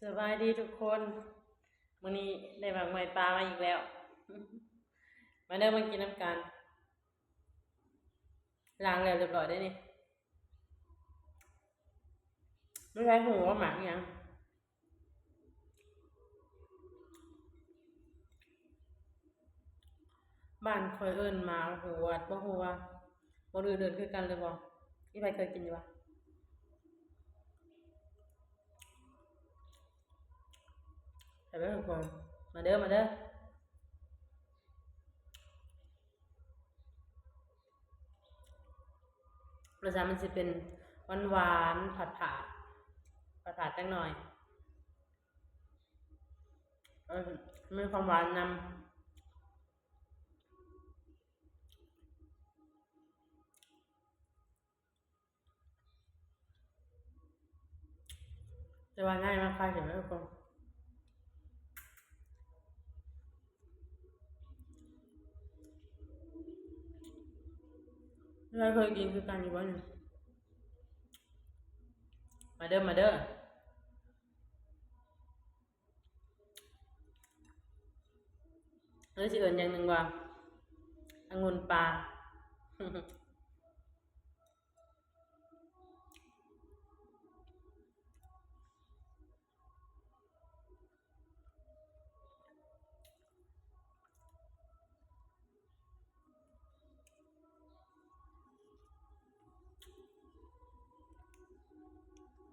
ສະບາຍດີທຸກຄົນ ມື້ນີ້ໄດ້ໝາກໄມ້ປ່າມາອີກແລ້ວ ມາເດີມາກິນນຳກັນ ລ້າງແລ້ວຮຽບຮ້ອຍເດ້ນີ້ ບໍ່ໄດ້ຮູ້ວ່າໝາກອີ່ຫຍັງ. ບ້ານຂ້ອຍເອີ້ນໝາກຫວດ ບໍ່ຮູ້ວ່າບ່ອນອື່ນເອີ້ນຄືກັນຫຼືບໍ່? ມີໃຜເຄີຍກິນຢູ່ບໍ່? ແຊບເດີທຸກຄົນ ມາເດີ ມາເດີ. ລົດຊາດມັນຊິເປັນຫວານໆ ຝາດໆ ຝາດໆຈັກໜ່ອຍ ເອີ ມີຄວາມຫວານນຳ. ແຕ່ວ່າງ່າຍມາກ ຄາຍເຫັນໄດ້ທຸກຄົນ ເຄີຍກິນຄືກັນຢູ່ບໍ່ນີ້? ມາເດີ ມາເດີ. ຫຼືຊິເອີ້ນຢ່າງໜຶ່ງວ່າ ອະງຸ່ນປ່າ.